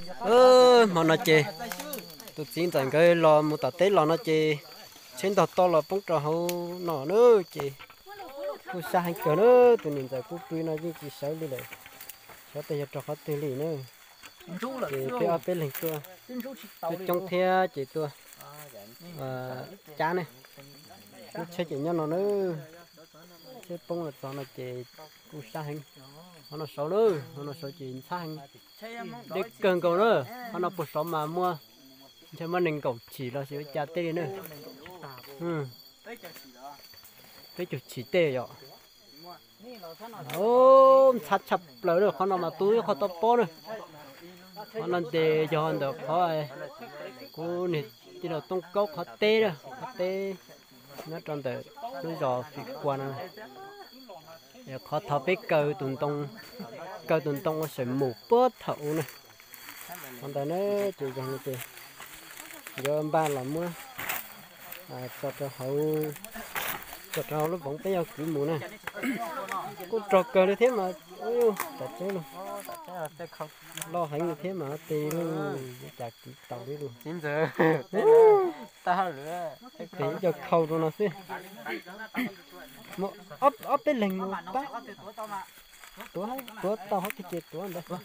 Hmo no ces tus txiv ntxawm nkawd los mus tom teb los no ces tsheb ntog toj los poob rau hauv no na, ces kuj sab heev kawg na. Tus niam ntxawm kuj pw no yeej tsis sawv li lawm, xyov tej yog rau qhov twg li na. Ces peb ob peb leeg tuaj coob thiab ces tuaj cab ne. Lub tsheb ces nyob no na, tsheb poob los txog no ces kuj sab heev. Qhov no saud na, qhov no saud ces ntxhab heev, deb kawg nkaus na. Qhov no puag saud mas muaj, ntshe muaj nees nkaum chim los sis ua cas tej li na. Peb caug chim tej yom. Ntxhab tshaj plaws na, qhov no mas tu ib qho toj pob na. Qhov no ces yog ntawm qhov kuv niag tij laug Tooj Kaub qhov teb na, qhov teb nyob rau ntawm lub zos Fim Kua no. Qhov thaum peb kaw tus ntoo, kaw tus ntoo ua saum mus puag thaum ub na. Qhov ntawd na, ces zoo no ces yuav npaj los muab tso rau hauv, tso rau hauv lub voov peb yuav kwv mus na. Kuj rog kawg li thiab mas, ub, tom teb los loj heev li thiab mas tej lub, cas kwv tau li lus. Tes ib co khau rau no xwb. Ob peb leeg mus pab tuav, tuav tau hov tiag ces tuav ntawd.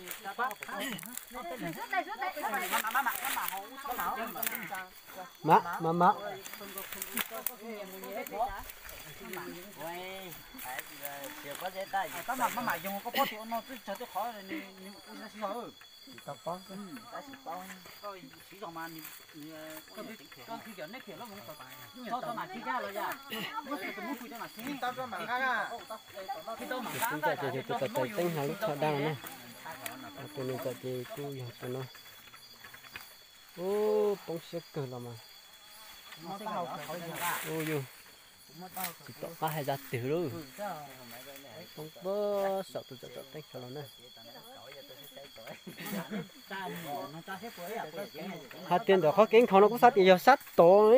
Mam, mam, mam. Tus txiv ntxawm ces yog tus tawm teeb hauv lub tsho daj na. Tus niam ntxawm ces kuj yog tus no. Ub, poob siab kawg los mas. Ub yus, tsis pom qab hais zaj twg lauj. Poob puag saum tus txawm txawm teeb saud los na. Hais tias ntawm qhov kev nkhaus no kuj xav tias yog sab tod.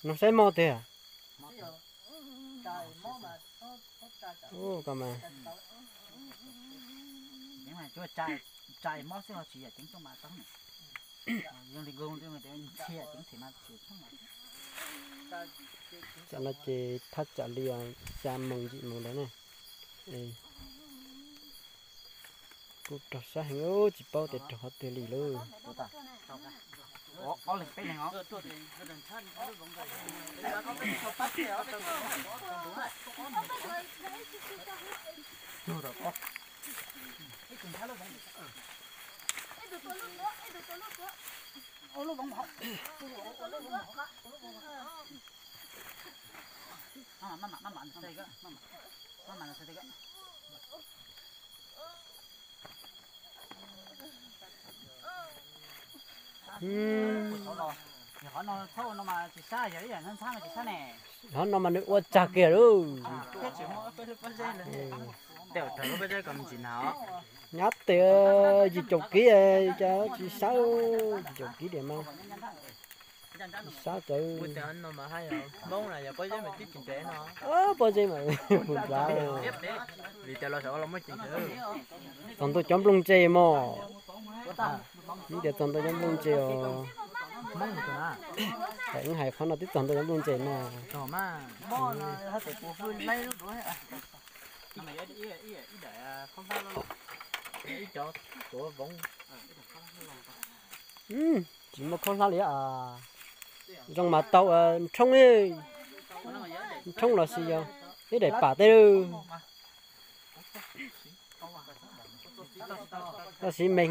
Nug saib mob tiag. Tam no ces thaj tsam li xya moos yim moos ntawd ne. Kuj raug sab heev, tsis paub tias raug qhov twg li lauj. Qhov no mas nws ua tsag kiag lauj. Nyab tes yim caum kiv, cas tsis sab, yim caum kiv diam mas tsis sab cawv. Pob zeb mas mus nplav. Txog ntua cov nplooj ntse mog. Nws tias txog ntua cov nplooj ntse os. Hais qhov no twb txog ntua cov nplooj ntse na. Tsis muaj khaub hlab li. Zoo mas tau nrhoob, nrhoob los sis yog ib daim pam tej. Tab sis meej,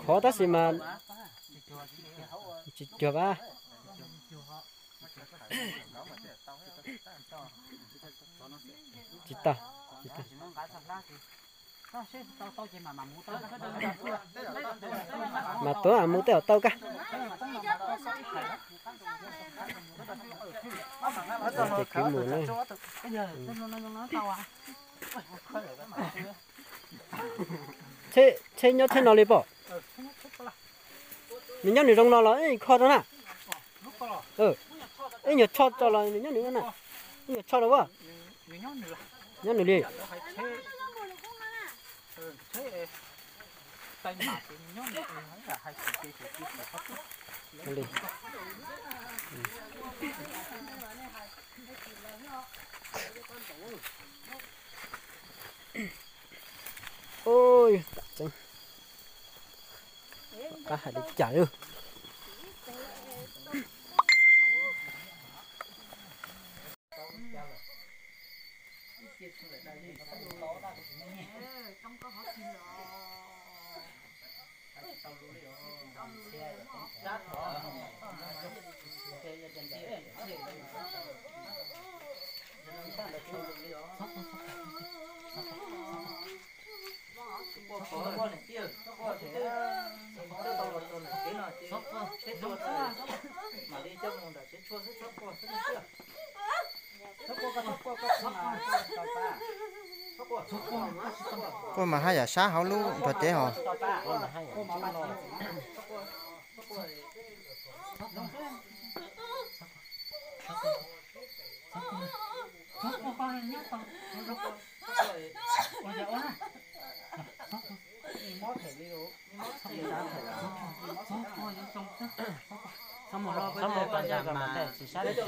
khov tab sis mas tsis cuag pab. Tsis tau, tsis tau. Mas tuav mus tej zaum tau kag. Ces kwv mus na. Tsheb nyob tsheb no li pom. Nws nyob nws zoo no los ib kho rau na. Ib nyuag tsho tso los nws nyob nws na. Ib nyuag tsho rau as. Nyob nws li. Oj, qab hais li cas. Kuj mas haj yam sab hauv lub nrog cev hos. Txhob mus pas zam mas tsis sab li tsev.